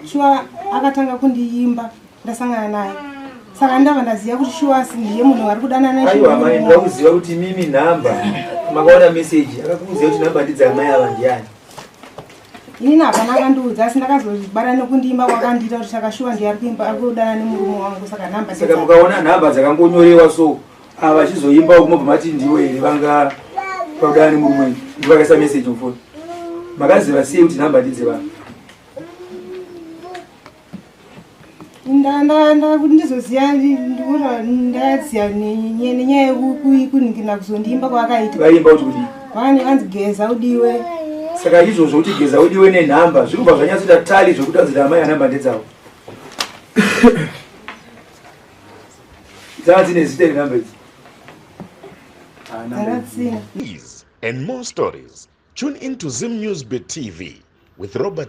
Shuwa akatanga kundiimba ndasangana naye, saka ndabva ndaziva kuti shuwa asi ndiye munhu ari kudanana. Aiwa amai, ndoda kuziva kuti mimi nhamba makaona meseji akakuudzai kuti nhamba ndidzamai ava ndiani? Inini hapana akandiudza, asi ndakazobara nekundiimba kwakandiita kuti saka shuwa ndiye ari kuimba, ari kudana nemurume wangu, saka nhamba Saka mukaona nhamba dzakangonyorewa so, ava vachizoimba uku, mobva mati ndiwo here vanga pakudana nemurume wenyu? Ndi vakaisa meseji mufoni, makaziva sei kuti nhamba ndidzevanhu? Kuti ndizoziva, ndaziva nenyaya yekuningira kuzondiimba kwavakaita. Vaimba kuti kudii? Vane vanzi "Geza udiwe". Saka izvozvo kuti "Geza udiwe" nenhamba zviri kubva zvanyatsoita tally zvekuti anzi amai anhamba ndedzavo, dzava dzine zita renhamba idzi? Ah, nhamba idzi. Dzakatsina. These and more stories, tune in to Zim News Bit TV with Robert.